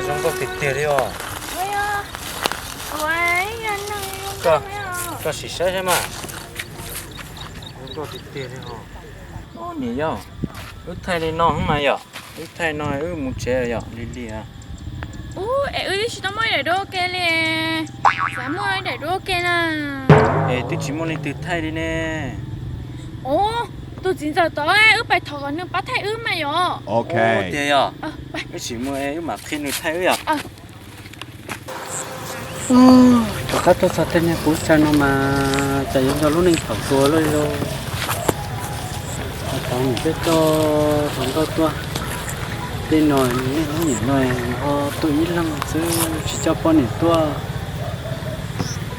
Zoo nkauj tiag tiag li os. Koj sim saib saib mas. Zoo nkauj tiag tiag li os. Ub, niam yau, wb thaij li no mas yom, wb thaij no wb mus tsev yom, lig lig. Ub, es wb twb tsis tau muaj ib daim duab ua ke li. Xav muaj ib daim duab ua ke na. Es twb tsis muaj leej twg thaij li ne. Ub, tus txiv ntxawm tod wb pais thov kom nws pab thaij wb mas yom. Tiag yom. Wb sim mus es wb mam qhia nws thaij wb yom. Rov qab tuaj txog tej niag qub chaw no mas cas yuav nco lub neej thaum hluas lawm lauj. Thaum ub peb coj hluas nkauj tuaj, tej no niaj hnub nim no ho tuaj ib leeg xwb tsis coj poj niam tuaj.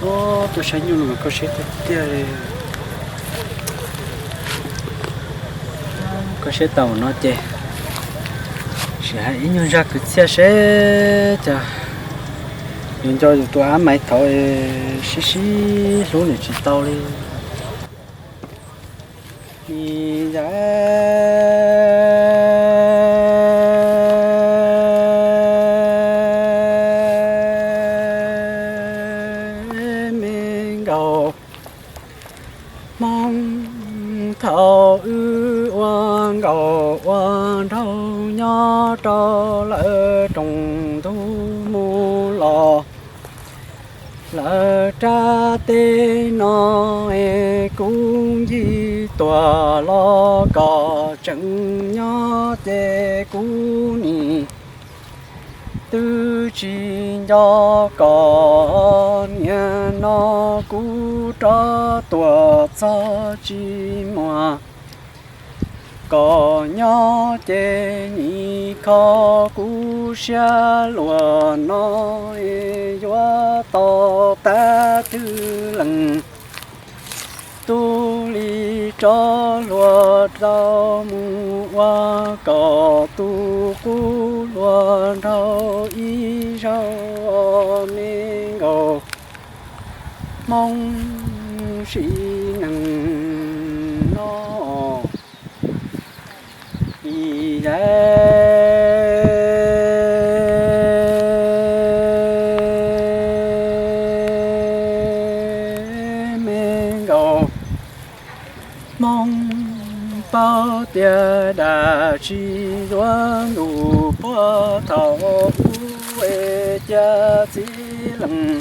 Ub, tuaj saib nyuj los mas kho siab tiag tiag li. Kho siab tau no ces sim hais ib nyuag zaj kwv txhiaj seb cas yuav nco yus tus ab maiv thaud sib sib hlub nim tsis tau li. Nim yam me nkaus Hmoob thaum wb ua nkauj ua nraug nyob rau lawv rooj ntuj mus los, lawv rab teb no es kuv ncig tuaj los kom tseem nyob ces kuv nim twb tsis nco kom niaj no kuv rov tuaj txog tsis muaj kom nyob ces nim kho kuv siab luag no yuav tau tab twg lees. Tub li rov hluas tau mus ua kom tus qub hluas nraug ib zaug me nkaus Hmoob sim neej no. Nim yam me nkaus Hmoob paub tias dab tsi yuav ntuj puag thaum ub es cia txiv leej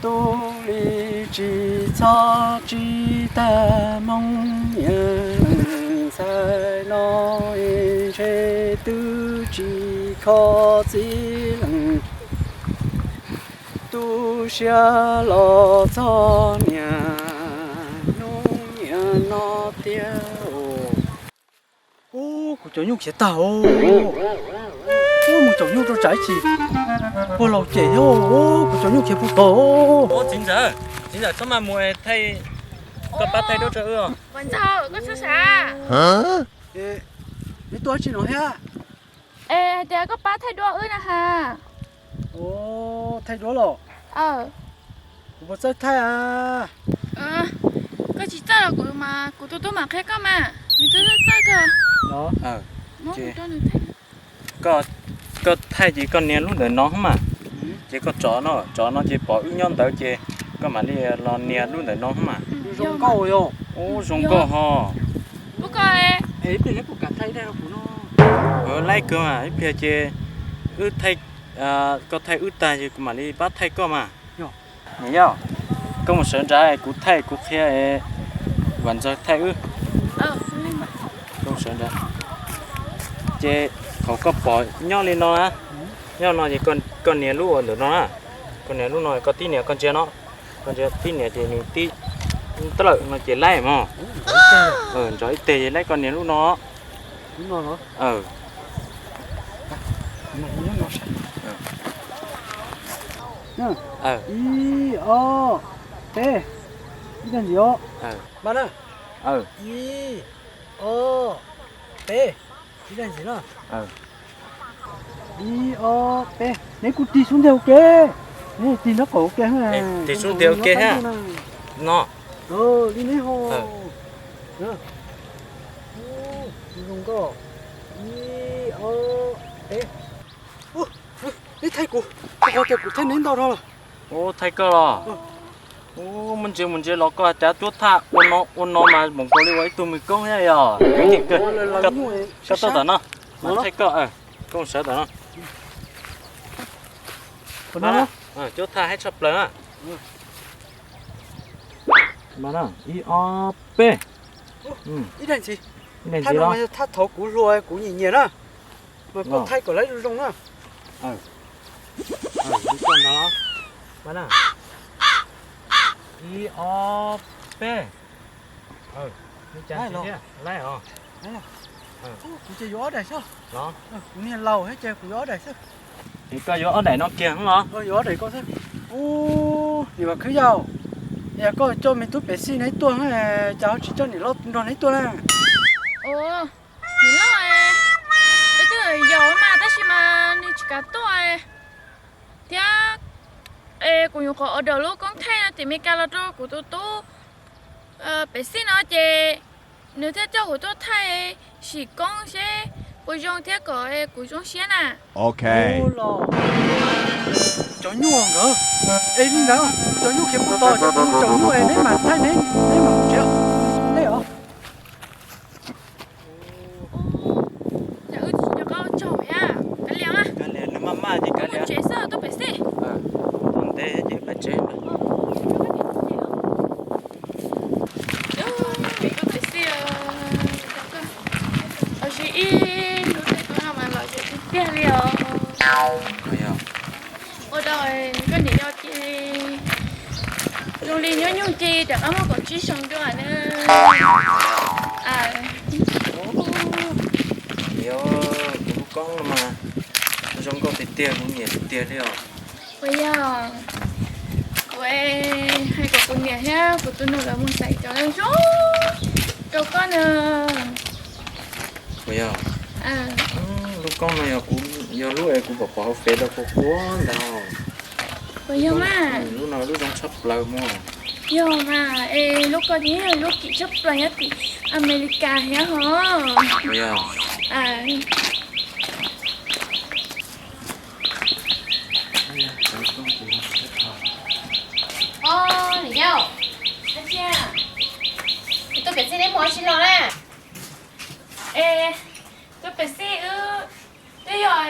tub li tsis txhob tsis tag Hmoob niag leej ntxhais no ntshe twb tsis kho txiv leej tu siab los txog niaj hnub niaj no tiag. Ub, kuv cov nyuj khiav tag os. Ub, mus caum nyuj rau tsam ib chim puag laus cem thiab. Ub, kuv cov nyuj khiav puag tod. Ub, txiv ntxawm, txiv ntxawm txhob mas mus, koj pab thaij duab rau wb. Neb tuaj tsi no thiab? Es hais tias koj pab thaij duab wb na has. Thaij duab los? Kuv puas txawj thaij a? Koj tsis txawj los kuv mas kuv tus tub mam qhia koj mas, nws twb txawj txawj kawg. Koj thaij ces koj nias lub ntawm no mas, ces koj tso no, tso no ces pom wb nyob ntawd ces koj mam li los nias lub ntawm no mas. Zoo nkauj yom. Ub, zoo nkauj ho. Laib kawg mas, ib pliag ces wb thaij, koj thaij wb tag ces kuv mam li pab thaij koj mas. Niam yau, koj mus sawv nrad kuv thaij kuv qhia es Vam Ntxawg thaij wb. Koj mus sawv nrad. Ces thaum koj pom nyob li no na, nyob no ces koj nias lub uas ntawm no na, koj nias lub no koj tib nias koj ntsia no, koj ntsia tib nias ces nws tib ntawm no ces laib mog. Nrov ib teg ces laib, koj nias lub no. Ib, ob, peb, ib tag ntxiv os. Mas na, ib, ob, peb, ib tag ntxiv na. Ib, ob, peb, neb kuj tig xub ntiag ua ke, neb tig nraub qaum ua ke, tig xub ntiag ua ke thiab no. Li neb ho. Zoo nkauj. Ib, ob, peb. Thaij kuv, kuv thaij neb ntau dhau lawm. Ub, thaij koj los? Ub, muaj ntsis mus ntsis los koj hais tias cuab thaj ua no ua no mas npaum nkaus li ua ib tug mws koob thiab yog. Koj tuaj tom no, thaij koj, koj sawv tom no. Cuab thaj haib tshaj plaws na. Ib ob peb. Ib daim ntxiv los. Thaj thaud kuv hluas kuv nyiam nyiam na. Mas koj thaij kom lawv zoo zoo na. Ib ob peb. Laib os. Kuv ces yuav ob daim xwb. Kuv niag laus thiab ces kuv yuav ob daim xwb. Es koj yuav ob daim no kiag los? Yuav ob daim koj xwb. Ub, niam Vam Khwb Yau, yog koj coj me tub pem xij neb tuaj, cas ho tsis coj niam loj nrog neb tuaj na? Ua, niam loj, peb twb yuav mas tab sis mas nws tsis kam tuaj thiab. Es kuv nyuam qhuav order lub koob thaij no tim Meskas los rau kuv tus tub pem xij no ces nws thiaj coj kuv tuaj thaij sim koob seb puas zoo thiab kom kuv zoo siab na. Cov nyuj nkawd, es li ntawd cov nyuj khiav puas tau, cov nyuj es neb mam thaij, neb mam mus tsev, neb os. Cas wb tsis nco qab ua tsaug thiab. Kav liam, nws maj maj ces kav liam. Tsev xwb, tuaj pem xij. Tuaj ntev ces peb tsev. Tuaj pem xij, los sis ib lub tej tub no mas lom zem tiag tiag li os. Ua rau koj niam yau ces zoo li nyob nyuj ci rov qab muaj kaum tsib xyoo dua na. Niam, kuv lub koob no mas zoo nkauj tiag tiag, kuv nyiam tiag tiag li os. Puas yog? Kuv hais kom kuv niam thiab kuv tus nus lawv mus xaiv cov zoo rau koj na. Puas yog? Lub koob no yog kuv, yog lub es kuv pom pom hauv Fev rau kuv quaj ntag. Puas yog mas? Lub no lub zoo tshaj plaws mas. Yog mas, es lub ko ces yog lub kim tshaj plaws nyob tim Amelikas thiab hos. Puas yog? Os, niam yau, tuaj pem xij neb mus ua si los na? Es tuaj pem xij wb, twb yog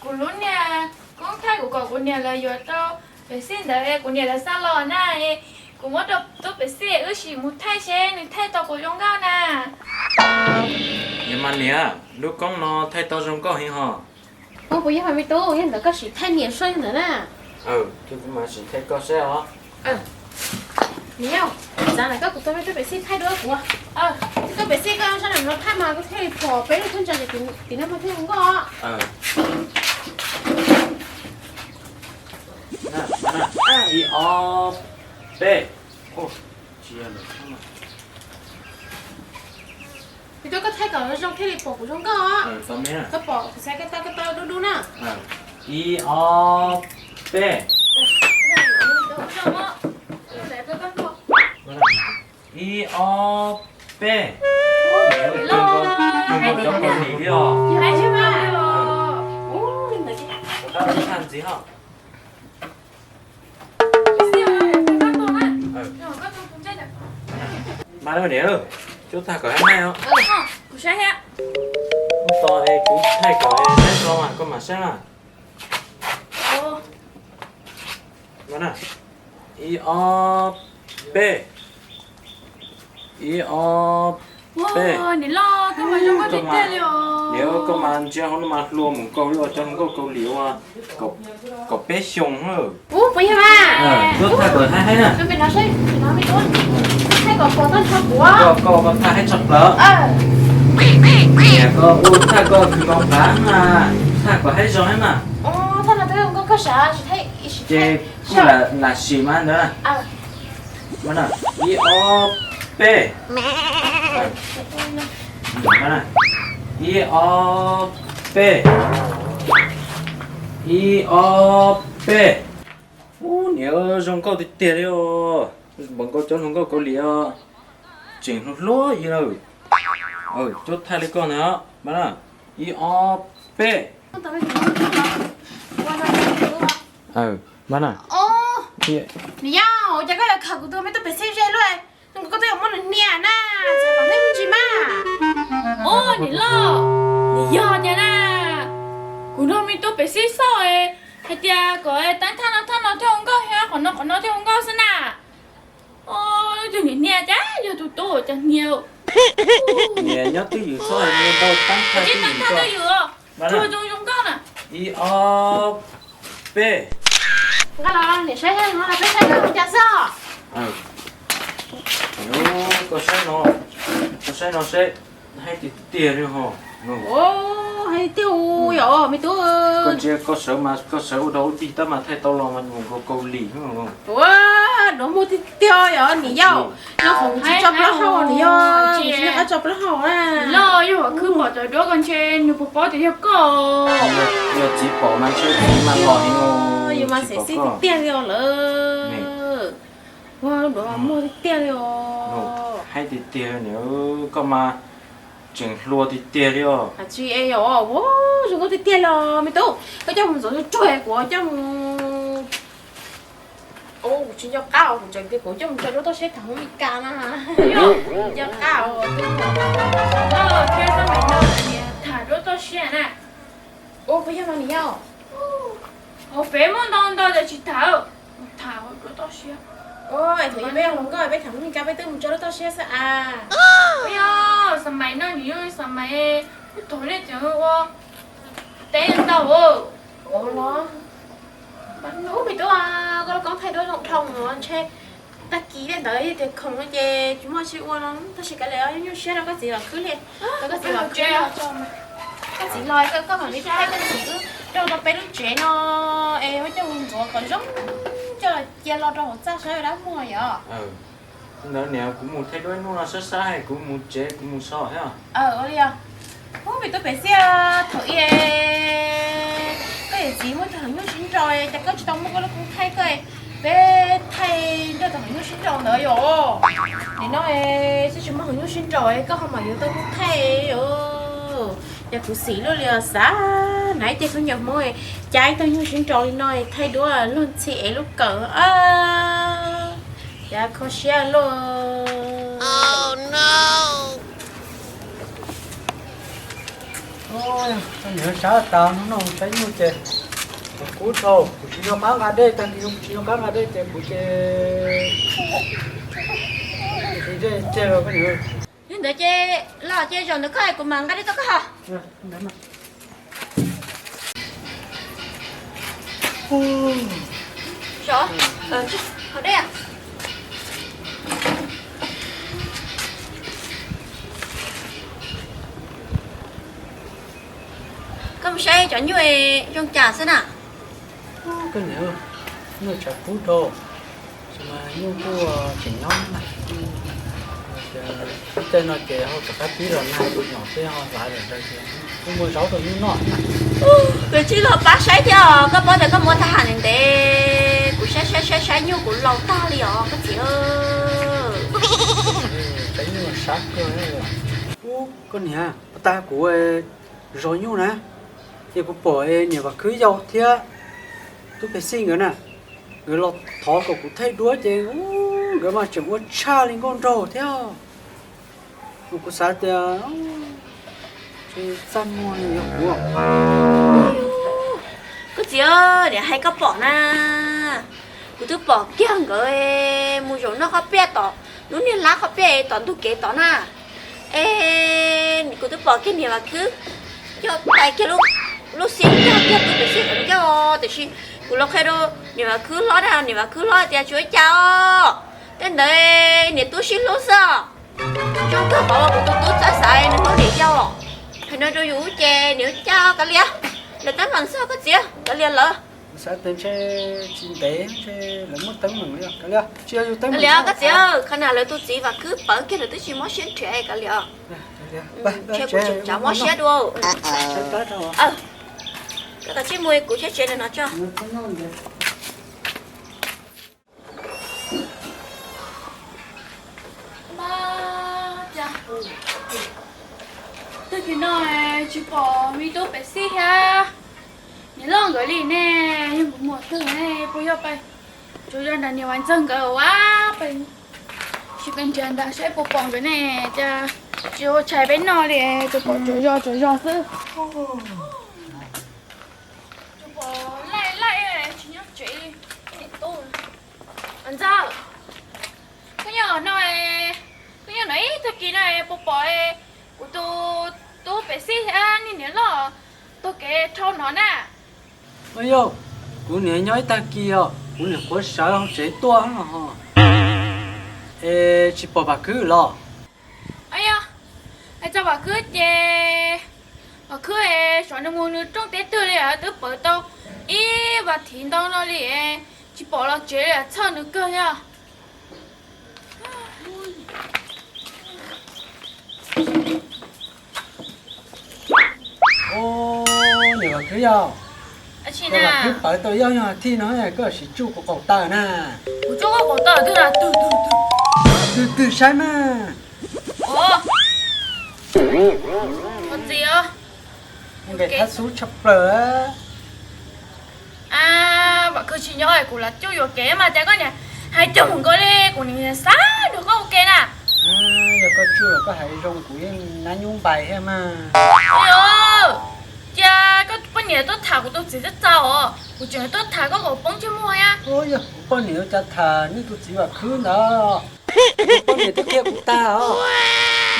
kuv lub niag koob thaij kuv kom kuv niam lawv yuav rau pem xij ntawd es kuv niam lawv xa los na, es kuv muab rau tuaj pem xij wb sim mus thaij seb nws thaij tau puas zoo nkauj na. Niam mas niam, lub koob no thaij tau zoo nkauj heev hos. Ub, puas yog me tub, yog ntawd koj sim thaij niam soj yog ntawd na. Kuv mam sim thaij koj seb os. Niam, txav ntawm koj kuv tua me tuaj pem xij thaij dua kuv. Tuaj pem xij koj sab nram no thaij mas kuv thiaj li pom peb lub thaj ntsa ces tim no mas thiaj zoo nkauj. Ib ob peb. Tsis yog lawm. Koj thaij kom zoo thiaj li pom kuv zoo nkauj os. Koj pom kuv xav koj tau koj tau dub dub na. Ib ob peb. Ib ob peb. Cov pom lim li os. Ntxiv ho. Mas niam, cuab thaij kom haib haib os. Ub, tos es kuv thaij kom haib haib tso mas koj mam saib na. Ib ob peb. Ib ob peb. Niam, koj mas ntsia hauv no mas hluas mus nkaus li cov hluas nkauj Kaus Lim uas kaum peb xyoos na. Ub, puas yog mas? Cuab thaij kom haib haib na. Koj, koj thaij haib tshaj plaws. Niam, koj ua thaij koj khwv nkaus qav na, thaij kom haib zoo haib mas. Ces kuj lam sim mas ntawd. Ib ob peb. Ib ob peb. Ib ob peb. Ub, niam, zoo nkauj tiag tiag li os. Npaum nkaus cov hluas nkauj Kaus Lim os. Tseem hluas hluas li lawm. Cuab thaij li koj ntag mas na. Ib ob peb. Niam yau, cas koj yuav khawm kuv tus me tub Pem Xib ze luaj? Koj twb yuav muab nws hnia na, txhob tom nej me ntsis mas. Ub, niam loj, niam yau, cas na, kuv nrog me tub Pem Xib xauj hais tias kom teeb thaj no thaj no thiaj ua nkauj thiab qhov no qhov no thiaj ua nkauj xwb na. Tus niam hnia cas yog tus tub cas hnia. Niam nyob twj ywm txhob hais ntau, teeb thaj twj ywm os. Ib ob peb. Nqa los niam saib, no los peb saib no cas xwb. Koj saib no, koj saib no seb, haib tiag tiag li ho. Haib tiag yom me tub. Koj ntsia koj sawv mas koj sawv ua dog ua dig tab mas thaij tau los mas nkaus Kaus Lim. Ua, duav muag tiag tiag yom niam yau. Yog qhov kuv tsis tso plaub hau niam yau, kuv tsis nco qab tso plaub hau na. Loj, yog Vam Khwb pom cov duab ko ntshe nws puas paub tias yog koj. Yog txiv pom mas ntshe txiv mas los heev. Yus mas xev xib tiag tiag li os lawm. Ua, duav muag tiag tiag li os. Haib tiag tiag niam, koj mas tseem hluas tiag tiag li os. Tsis es os, zoo nkauj tiag tiag li os me tub. Koj coj mus ntxuav tsuag tsuag, kuv coj mus. Kuv tsis nco qab os, kuv tseem tias kuv coj mus tso rau toj siab tham hauv Meskas na. Nco qab os. Tham rau toj siab na. Ua, puas yog mas niam yau? Hauv peb muaj ntau ntau tias tsis tham, tham rau toj siab. Es thaum ub peb yog hluas nkauj peb tham hauv Meskas peb twb mus tso rau toj siab xwb as. Ua, xas mais no nws yog xas mais, thaum nej tseem ua teb ntau. Ub, me tub, koj lub koob thaij duab zoo dhau no ntshe tag kis tej ntawd yog tias khoom no ces tsis muaj tsis ua no tab sis kav liam, nyuaj siab rau koj txiv Vam Khwb li. Rau koj txiv Vam Khwb, koj txiv los koj mam li thaij koj txiv wb rau rau peb lub tsev no es muab coj mus ntxuav kom zoo, coj cia los rau hauv txaj saib dab muag yom. Ntawd niam, kuv mus thaij duab ib hnub no sab sab es kuv mus tsev kuv mus so thiab. Ua li os. Ub, me tub Pem Xib, thaum ub koj yawm txiv muaj tus heev nyuj sib nraus cas koj tsis tau muab koj lub koob thaij koj, peb thaij nrog tus heev nyuj sib nraus ntawd yom. Nim no twb tsis muaj heev nyuj sib nraus koj ho mam yuav tau koob thaij. Yog kuv xim luaj li os, xav hnav ib ce khaub ncaws Hmoob, cav ib tug nyuj sib nraus li no thaij duab luag ntxhi es lub kawm. Cas kho siab luaj. Koj niam, sab tas no no saib nyuj ces kub dhau, kuv tsis nco qab nqa dej, tag kis kuv tsis nco qab nqa dej ces kuv ces dej tseg los koj niam. Yog ntawd ces los ces zaum ntawd koj kuv mam nqa dej tuaj koj ho. Haus dej. Koj mus saib cov nyuj zoo cas xwb na. Koj niam, nyuj tshav kub dhau, tsis mas nyuj kuj tseem nyob na. Ib tej no ces ho rov qab pib los nag tus nyuam peb ho hlav lawm ntawd ces kuj muaj zaub rau nyuj noj. Kuv tsis los pab saib thiab os, koj paub tias koj muaj thaj ham ntev ntev, kuv saib saib saib saib nyuj kuv laus tag li os koj txiv. Saib nyuj sab kawg. Ub, koj niam, puas tag kuv zov nyuj na, ces kuv pom niam Vam Khwb yau thiab tub Pem Xib nkawd na, nkawd los thov kom kuv thaij duab ces nkawd mas tseem ua tshaj li nkauj nraug thiab. Kuv xav tias txaj muag li yog kuv. Koj txiv, niam hais koj pom na, kuv twb pom kiag nkawd mus zaum noj qhob piaj tom lub niag lab qhob piaj tom ntug kev tod na. Es kuv twb pom kiag niam Vam Khwb coj tais kiag lub xib coj kiag tub Pem Xib tom ncauj, tiam sis kuv los qhia rau niam Vam Khwb hlob na, niam Vam Khwb hlob tias tsis ua cas os. Tej ntawd niam tub sib hlub xwb os. Zoo kawg pom kuv tus tub txawj xav nws hlub niam yau os. Hais no rau yus ces niam ua cas kav liam, lawv teeb meem xwb koj txiv, kav liam lawv. Xav tias ntshe tsis ntev ntshe lawv muaj teeb meem li, kav liam, tsis yog yus teeb meem li koj txiv, qhov na lawv tus txiv Vam Khwb pawv kiag lawv twb tsis mob siab nrhiav kav liam. Ntshe kuv tseem tsam mob siab dua. Koj kav tsij mus, kuv thiaj tsev no tso. Tag kis no tsis pom me tub Pem Xib thiab. Loj nkawd li ne, yog kuv muam twg ne, puas yog pais tsuas yog nram niam Vam Ntxawg nkawd ua pais, tsis pais nrhiav ntag saib puas pom nkawd ne, cas tsis ua tshais peb noj li, tsuas pom tsuas zog tsuas zog xwb. Tsuas pom laij laij tsis nyob tsev li. Niam tub, Vam Ntxawg, koj nyob no, koj nyob no ib tag kis no puas pom kuv tus tub Pem Xib thiab niag niam loj taug kev dhau no na? Yog, kuv niam nyob ib tag kis os, kuv niam qhuav sawv hauv tsev tuaj no ho. Es tsis pom Vam Khwb los? Yog, hais txog Vam Khwb ces Vam Khwb es xyov nws mus nws rooj teb twg li, twb pawv tau ib vas thiv ntau no li, tsis pom los tsev li, txhawj nws kawg thiab. Niam Vam Khwb yog, Vam Khwb pawv tau ib ob nyuag thij no koj siv tsuj kuv qaum taw na. Kuv tsuj koj qaum taw twg na? Twg twg twg saib mas. Txiv, nqes thab xub tshaj plaws. Vam Khwb tsis nyob kuv lam cuj yuam kev mas cas koj niam hais cog mus nkaus li, kuv nim xav nrog koj ua ke na. Yog koj tsuj los koj hais zoo kuv yeej nab nyub npais thiab mas. Cia koj poj niam tuaj tham kuv tus txiv txawv txawv os, kuv tseem tuaj tham koj kom poob ntsej muag thiab. Yog kuv poj niam ua cas tham nej tus txiv Vam Khwb ntawd, kuv poj niam twb qhia kuv tag os.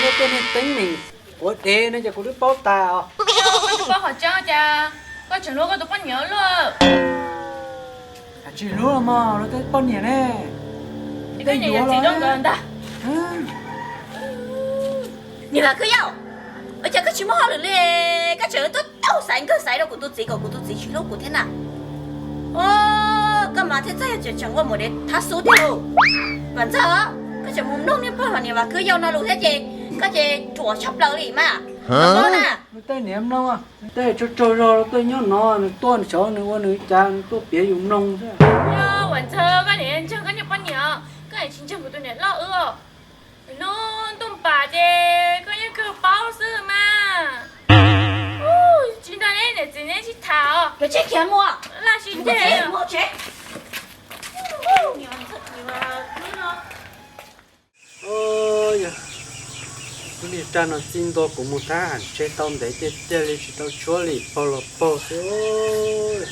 Nej tej niag teeb meem quav dev no ces kuv twb paub tag os. Koj twb paub qhov tseeb cas koj tseem hlub koj tus poj niam luaj? Tsis hlub los mog, luag tej poj niam ne. Tej yuav los ntag. Niam Vam Khwb yau, ua cas koj tsis muaj hauj lwm li, koj tseem tuaj taug xaiv nkawg xaiv rau kuv tus txiv kom kuv tus txiv tsis hlub kuv thiab na? Koj mas thiaj txawj yog tseem ua mus dev thab xub thiab lauj. Vam Ntxawg, koj tseem mus mloog niag pog los niam Vam Khwb yau no lus thiab ces koj ces ruam tshaj plaws li mas. Tej niam mloog, tej tsaug tsaug zog tuaj nyob no, nws tuaj nws xyov nws ua nws cas nws tuaj piav yus mloog xwb. Vam Ntxawg, koj niam ntseeg koj niag poj niam, koj niam tsis ntseeg kuv tus niam loj wb os. Hnub ntuj npam ces koj yeej kawg paub xwb mas. Tsis nrog neb niam txiv neb sib tham os. Laj sib ceg. Yog, lub niag raj no txij ntua kuv mus thab ham tsev tau ntev tiag tiag li tsis tau tshuab li, paug los paug xwb.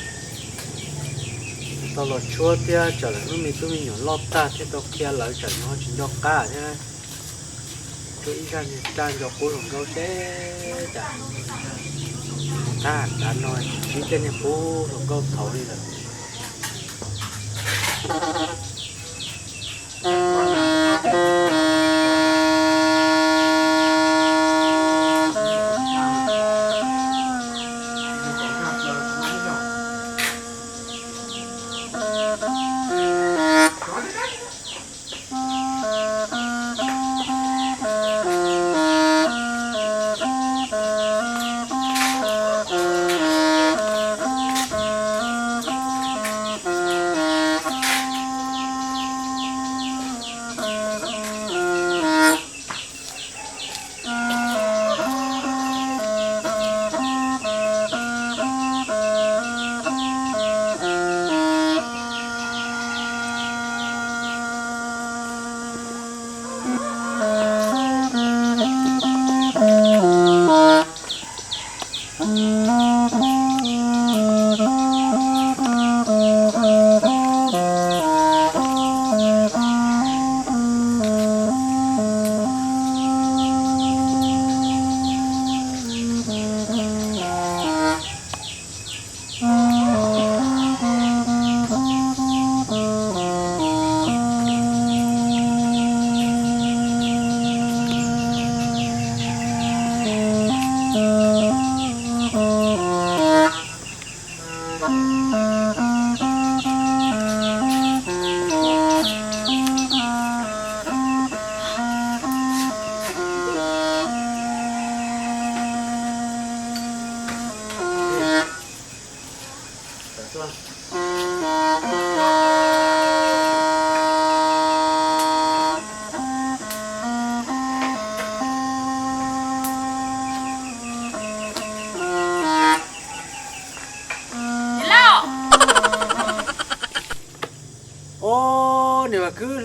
Tau los tshuab thiab tsam lawv lub me tub me nyuam loj tag thiaj tau qhia lawv tsam nws ho tsis nco qab thiab. Tshuab ib zaj niag raj nco qub hluas nkauj seb cas mus thab ham tav no tsis siv tej niag qub hluas nkauj thaud li lawm.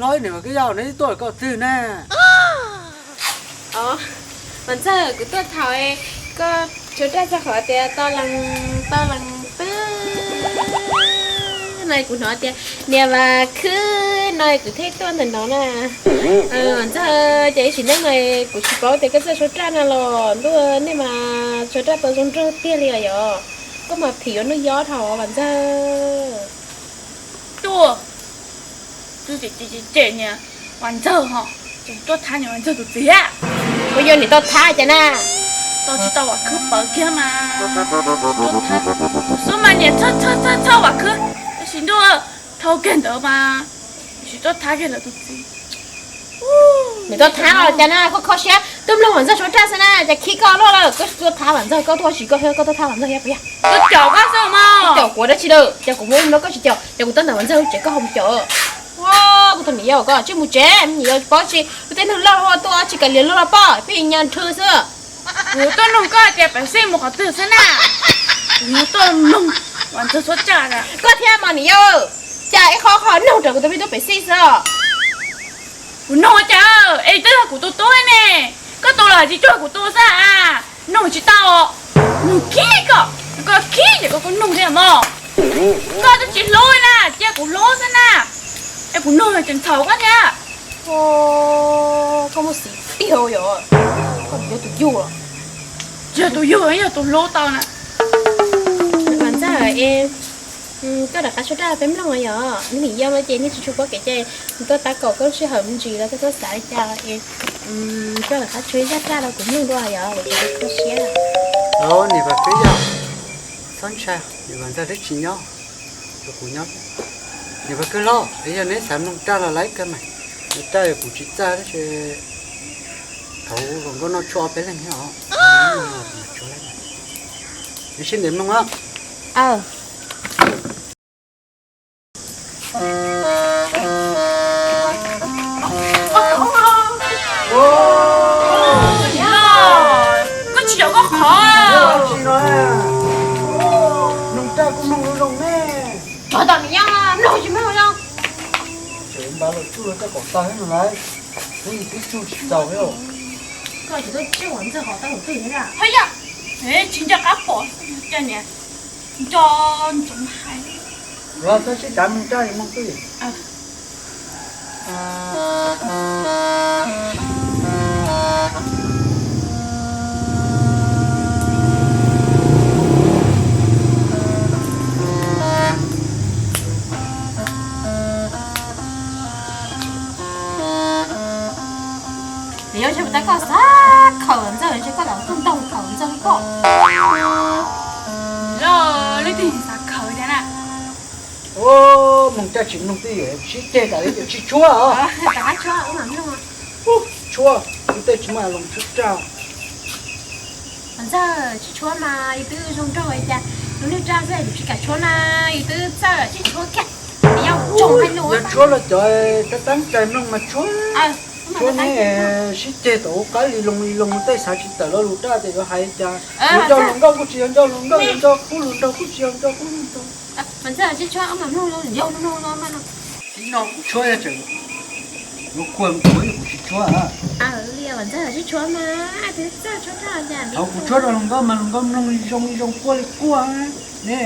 Los niam Vam Kwj Yau, neb tuaj koj twg ne? Os, Vam Ntxawg, kuv tuaj thaum koj tshuav raj txog qhov tias tau lees, tau lees twg no kuv hnov tias niam Vam Khwb no kuv thiaj tuaj ntawm no na. Vam Ntxawg, ces ib sim neej no kuv tsis paub tias koj txawj tshuav raj no los ntuj, nej mas tshuav raj tau zoo nraug tiag li os yom. Koj mas phim yuav nuj yob dhau Vam Ntxawg. Tuaj, ces niam Vam Ntxawg ho, ces tuaj thab niam Vam Ntxawg tus txiv a. Kuv yog niam tau thab cas na? Tau tsis tau Vam Khwb pawv kiag mas. Xub mas niam txhawj txhawj txhawj Vam Khwb, tab sis ntuj, dhau kiag ntawd mas tsis tuaj thab kiag lawv tus txiv. Niam tau thab los cas na, koj kho siab twb mloog Vam Ntxawg tshuav raj xwb na, cas khib koj luaj lawm, koj tsis tuaj thab Vam Ntxawg, koj tuaj tsis koj, koj tuaj thab Vam Ntxawg thiab puas yog? Koj caum koj xwb mas. Caum kuv dab tsi lawm, cas kuv muab no koj tsis caum, cas kuv tuaj ntawm Vam Ntxawg lub tsev koj ho mus caum. Ua, kuv tus niam yau, koj tsij mus tsev, me nyuam yaus paub tsis, kuv tej neeg loj tuaj tsis kav liam luag los poj, pheej nyob nrhw xwb. Kuv tuaj nug koj tias Pem Xij mus qhov twg xwb na. Kuv tuaj nug Vam Ntxawg tshuav raj na. Koj thiab mas niam yau, cas ib qho qho nug rau kuv tus me tub Pem Xij xwb os. Kuv nug cas es twb yog kuv tus tub ne, koj tus los tsis cuag kuv tus xwb a. Nug tsis tau, nug khib koj, koj khib ces koj kuj nug thiab mog. Koj twb tsis hlub na, cia kuv hlub xwb na. Es kuv nug ces ntxhaum koj thiab. Koj muaj xiv tiag yom, koj yuav tus yug los. Tsis yog tus yug, yog tus hlub tau na. Vam Ntxawg es, koj rov qab tshuav raj peb mloog yom, niam yau no ces nej tsis tshua paub kev cai, tuaj tab kaum koj lub sij hawm me ntsis los koj tuaj xav li cas es koj rov qab tshuav ib zaj raj rau kuv mloog dua yom, kuv kho siab. Los niam Vam Kwj Yau, txhob ntshai, niam Vam Ntxawg twb tsis nyob, kuv nyob. Niam Vam Kwj Laug, yog neb xav mloog raj los laib kawg mas, raj yog kuv tsis txawj tab sis thaum hluas nkauj noj tshuaj ob peb leeg thiab os. Neb sib ntev mloog os. Koj tsis caum koj qhov. Mloog raj kuj mloog zoo zoo ne. Tsov tom niam yau, mloog tsis mloog zoo. Tseem npaj los tsuj raj kom tag no lawm, twb tsuj tsis txaus li. Koj tsis tau tsuj Vam Ntxawg qhov tab tom twg thiab? Hos yog, tsis nco qab pom, nco ntsoov hais. Los txhob sib cav, mloog raj mloog twj. Nws yuav ntshe mus tab koj xav khawm Ntxawg, ntshe koj lam tuaj ntaug khawm Ntxawg koj. Lawv leej twg xav khawm thiab na? Ua, mloog raj tsis mloog twj ywm, sib ceg tas li, tsis tshuav os. Tshuav, kuv tej tsis muaj a loos tshuab raj. Ntxawg, tsis tshuav mas yus twb zoo nraug li cas, lub niag raj xwb yus tsis kam tshuav na, yus twb txawj tsis tshuav kiag. Yog tshuav los cov tab tab cai mloog mas tshuav. Tshuav ne, sib ceg tau qab li loo li loo, tej xav tsis tawm lo lus raj ces yuav hais li cas. Yog nco hluas nkauj kuj tsis yog nco hluas nkauj, yog nco qub hluas nraug kuj tsis yog nco qub hluas nraug. Ib no kuv tshuab tseem yuav kua mus kuv, kuv tsis tshuab. Thaum kuv tshuab rau hluas nkauj mas hluas nkauj mloog zoo zoo quaj li quaj ne.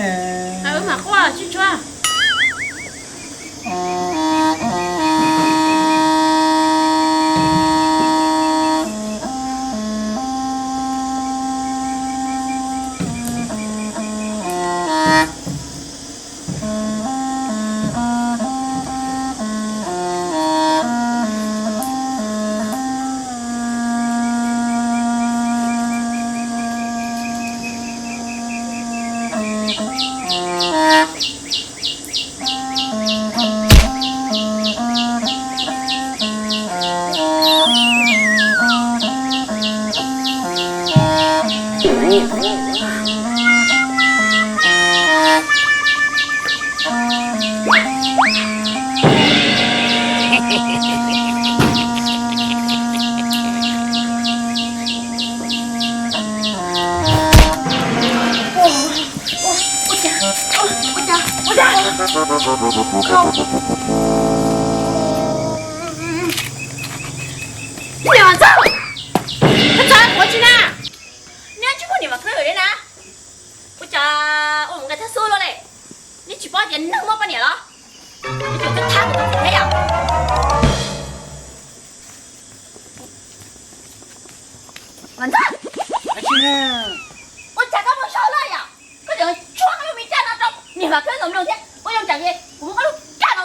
Vam Ntxawg, ua cas koj muaj zog lawm yom? Koj tseem tshuab koj lub me raj no rau niam Vam Khwb nkawd mloog thiab ua zoo cas kuv muab koj lub raj no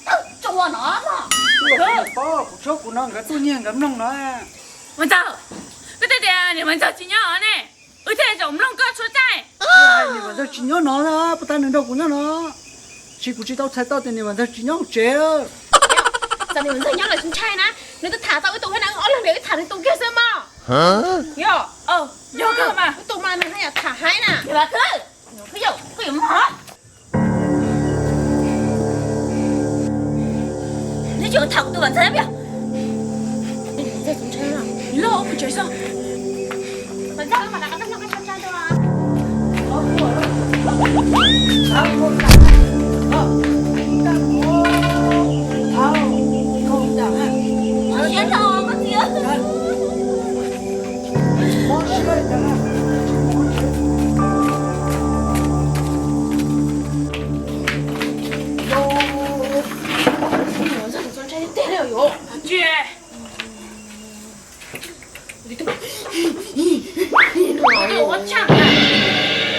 tawg tsua no mog. Kuv paub kuv tshuab kuv no nkawd tuaj nyiag nkawd mloog no. Vam Ntxawg, koj twb tias niam Vam Ntxawg tsis nyob ne, wb thiaj zaum mloog koj tshuab raj. Niam Vam Ntxawg tsis nyob no, puag ta nws nrog kuv nyob no. Tsis, kuv tsis tau txhais tau tias niam Vam Ntxawg tsis nyob hauv tsev. Txawm niam Vam Ntxawg nyob los tsis ntshai na, nws twb tham tau wb tus thiab na, wb ob leeg li wb tham nws tus kiag xwb mog. Yog, yog kawg mas, wb tus mas nws haj yam tham heev na. Niam Vam Khwb, koj yuav mob. Neb tseem tham kuv tus Vam Ntxawg thiab. Los mus tsev xwb.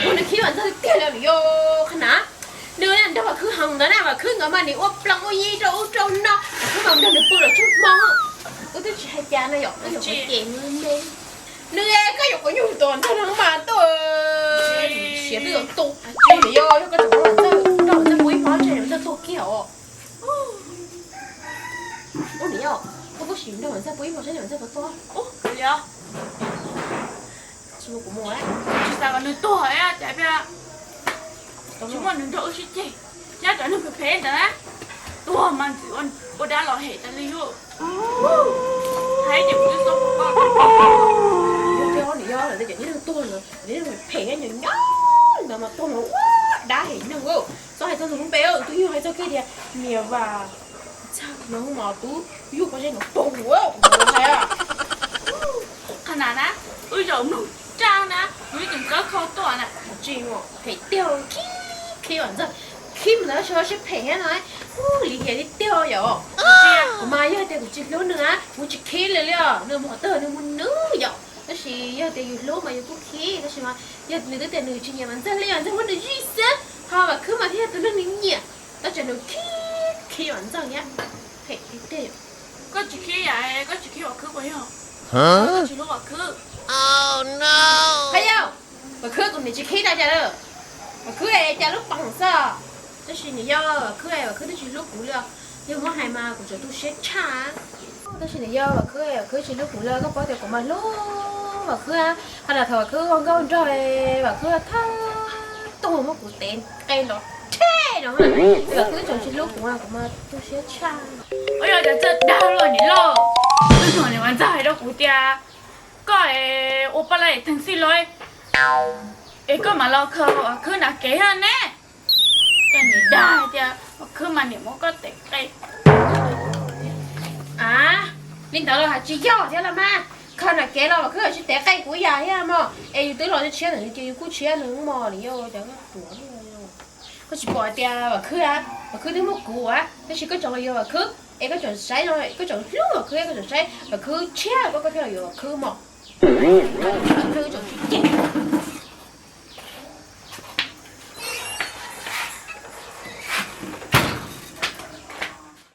Ua nws khib Vam Ntxawg tiag li yog qhov na. Nws nrog Vam Khwb heev ntawd na, Vam Khwb nkawd mas nws ua plaub ua yig rau ub rau no, Vam Khwb mas nrog nws pw los tsaug hmo. Wb twb tsis hais cas no yom, wb yog ces nws, koj yuav quav nyuj tus nrog nws mas tuaj, siav twb yuav tu. Nws yog, yog koj tseem nrog Vam Ntxawg pw ib hmo tseg Vam Ntxawg tuag kiag os. Ub, nws yog, koj puas sim nrog Vam Ntxawg pw ib hmo tseg Vam Ntxawg tuag tuag? Ub, li os. Tsis muaj kuv mus, tsis xav kom nws tuag cas, tsis muaj nws nrog wb sib ceg, nyob cov neeg phem phem ntawd na, tuag mas ntxim ua dab los hem tas li lauj. Hais tias kuv twb xav kom koj, yog tias nws yog lawv tej cov neeg tuag ntawd, cov neeg phem phem nyob nyob ntawd mas tuag mas ua dab hem neeg. Txhob hais txog tus lub npe, tus yog hais txog kiag tias niam Vam Ntxawg no mas twb yug pob zeb no poob ua hais. Qhov na na, wb zaum mloog raj na, kuv yeej tseem kawb khau tuaj na. Tsis muaj phem tiag, khib khib Vam Ntxawg, khib mus ntawd seb phem thiab no. Ub, lim hiam li tiag yom. Kuv mas yog tias kuv tsis hlub nws na, kuv tsis khib li li os. Nws mus qhov twg nws mus nws yom. Tab sis yog tias yus hlub mas yus kuj khib, tab sis mas yog nws twb tias nws tsis nyiam Vam Ntxawg li, Vam Ntxawg muab nws zij xwb, ho Vam Khwb mas thiaj yog tus neeg nws nyiam. Tab sis nws khib khib Vam Ntxawg thiab, phem li tiag yom. Koj tsis khib yam, koj tsis khib Vam Khwb puas yog? Koj tsis hlub Vam Khwb. Haj yam, Vam Khwb kuv niam tsis khib tau cas lawm. Vam Khwb cas lub pam xwb. Tab sis nws yog Vam Khwb, Vam Khwb twb tsis hlub kuv li os. Yog muab hais mas kuv tseem tu siab tshaj. Tab sis nws yog Vam Khwb, Vam Khwb tsis hlub kuv li, koj paub tias kuv mas hlub Vam Khwb. Qhov na thaum Vam Khwb ua nkauj nraug, Vam Khwb thawj tug muab kuv tev qe nrov rhe no. Vam Khwb tseem tsis hlub kuv, kuv mas tu siab tshaj. Ua yog cas txawj dag luaj niam loj. Twb hnov niam Vam Ntxawg hais rau kuv tias koj ua paj lab es theej txhij los es koj mam los khaws Vam Khwb nram kev thiab ne. Koj niam dag hais tias Vam Khwb mas niam muab koj tev qe. A, li ntawd los hais tsis yog thiab los mas. Khaws nram kev los Vam Khwb tsis tev qe kuv yam thiab mog. Es yus twb los tshiab ntawm nws ces yus kuj tshiab nws mog, nws yog cov ruam. Koj tsis pom hais tias Vam Khwb, Vam Khwb twb muaj kuv, tab sis koj tseem los yuav Vam Khwb, es koj tseem saib no, koj tseem hlub Vam Khwb, koj tseem saib Vam Khwb tshiab koj, koj thiaj los yuav Vam Khwb mog. Vam Khwb tseem tsis cem.